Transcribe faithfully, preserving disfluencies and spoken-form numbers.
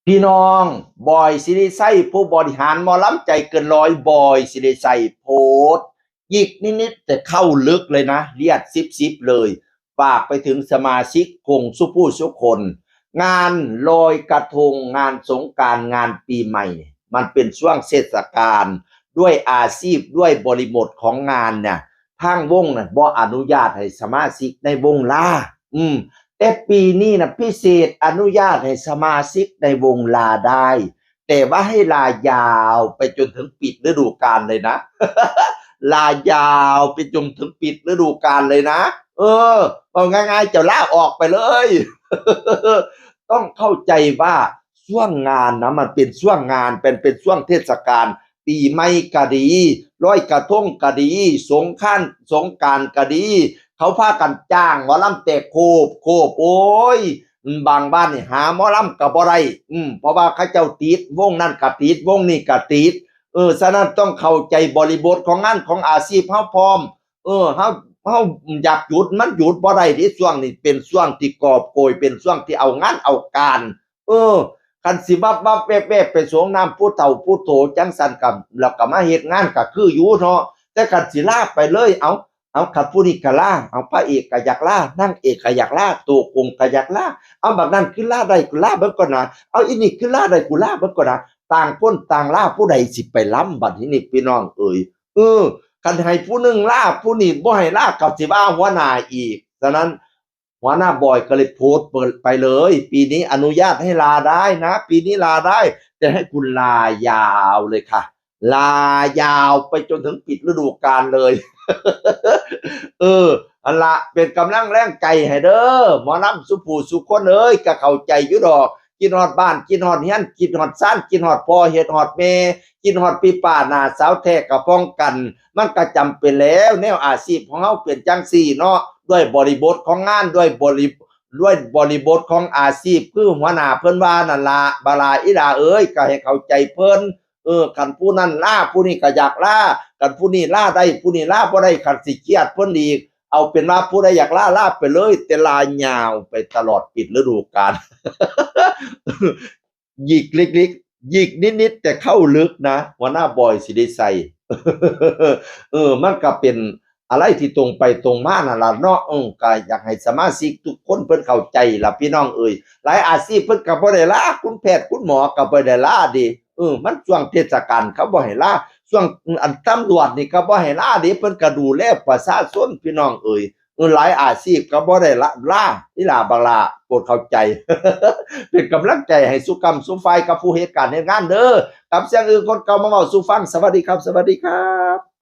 พี่น้อง บอยศิริชัย ผู้บริหารหมอลำใจเกินร้อย บอยศิริชัย โพสต์ หยิกนิดๆแต่เข้าลึกเลยนะ เลียดซิบๆเลย ฝากไปถึงสมาชิกกงสุผู้สุคน งานลอยกระทง งานสงกรานต์ งานปีใหม่ มันเป็นช่วงเทศกาล ด้วยอาชีพ ด้วยบริบทของงานเนี่ย ทางวงน่ะบ่อนุญาตให้สมาชิกในวงลา อืม แต่ปีนี้น่ะพิเศษ อนุญาตให้สมาชิกในวงลาได้ แต่ว่าให้ลายาวไปจนถึงปิดฤดูกาลเลยนะ ลายาวไปจนถึงปิดฤดูกาลเลยนะ เออ เอาง่ายๆ เจ้าลาออกไปเลย ต้องเข้าใจว่าช่วงงานนะ มันเป็นช่วงงาน เป็น เป็นช่วงเทศกาล ปีใหม่ก็ดี ลอยกระทงก็ดี สงกรานต์ สงกรานต์ก็ดี เขาพากันจ้างหมอลำแตกโคบโคบ โอ้ย บางบ้านนี่หาหมอลำก็บ่ได้ อืม เพราะว่าเขาเจ้าติด วงนั้นก็ติด วงนี้ก็ติด เออ ฉะนั้นต้องเข้าใจบริบทของงานของอาชีพเฮาพร้อม เออ เฮา เฮาอยากหยุด มันหยุดบ่ได้เด้ ช่วงนี้เป็นช่วงที่กอบโกย เป็นช่วงที่เอางานเอาการ เออ คันสิวับวับแวบแวบไปสงน้ำผู้เฒ่าผู้โตจังซั่นก็ แล้วก็มาเฮ็ดงานก็คืออยู่เนาะ แต่คันสิลาไปเลย เอา เอา คันผู้นี้ก็ลา เอา พระเอกก็อยากลา นางเอกก็อยากลา ตัวโกงก็อยากลา เอา บักนั้นคือลาได้ ก็ลาเบิ่งก่อนนะ เอา อีนี่คือลาได้ กูลาเบิ่งก่อนนะ ต่างคนต่างลา ผู้ใดสิไปลำ บัดนี้นี่พี่น้องเอ๋ย เออ คันให้ผู้หนึ่งลา ผู้นี้บ่ให้ลา ก็สิว่าหัวหน้าอีก ฉะนั้น หัวหน้าบอยก็เลยโพสต์ไปเลย ปีนี้อนุญาตให้ลาได้นะ ปีนี้ลาได้ แต่ให้คุณลายาวเลยค่ะ ลายาวไปจนถึงปิดฤดูกาลเลย เออ อันละเป็นกำลังแรงใจให้เด้อ หมอลำสุผู้สุคนเอ้ย ก็เข้าใจอยู่ดอก คิดฮอดบ้าน คิดฮอดเฮือน คิดฮอดซาน คิดฮอดพ่อ เฮ็ดฮอดแม่ คิดฮอดพี่ป้าน้าสาวแท้กะพ้องกัน มันก็จำเป็นแล้ว แนวอาชีพของเฮาเป็นจั่งซี้เนาะ ด้วยบริบทของงาน ด้วยบริ ด้วยบริบทของอาชีพ คือหัวหน้าเพิ่นว่านั่นล่ะ บักหล่าอีหล่าเอ๋ย ก็ให้เข้าใจเพิ่น เออ คันผู้นั้นลา ผู้นี้ก็อยากลา คันผู้นี้ลาได้ ผู้นี้ลาบ่ได้ คันสิเครียดเพิ่นอีก เอาเป็นว่าผู้ใดอยากลา ลาไปเลย แต่ลายาวไปตลอดปิดฤดูกาล หยิกเล็กๆ หยิกนิดๆ แต่เข้าลึกนะ หัวหน้าบอยศิริชัย เออ มันก็เป็นอะไรที่ตรงไปตรงมานั่นล่ะเนาะ เออ ก็อยากให้สมาชิกทุกคนเพิ่นเข้าใจล่ะพี่น้องเอ๋ย หลายอาชีพเพิ่นก็บ่ได้ลา คุณแพทย์คุณหมอก็บ่ได้ลาเด้ เออ มันช่วงเทศกาลเขาบ่ให้ลา ช่วง อันตำรวจนี่ก็บ่ให้ลาเด้ เพิ่นก็ดูแลประชาชนพี่น้องเอ๋ย เออ หลายอาชีพก็บ่ได้ลา ลา อีหล่าบักหล่า โปรดเข้าใจ เป็นกำลังใจให้สู่กำสู่ฝ่ายกับผู้เฮ็ดการเฮ็ดงานเด้อ กับเสียงอื่นคนเก่ามาเว้าสู่ฟัง สวัสดีครับ สวัสดีครับ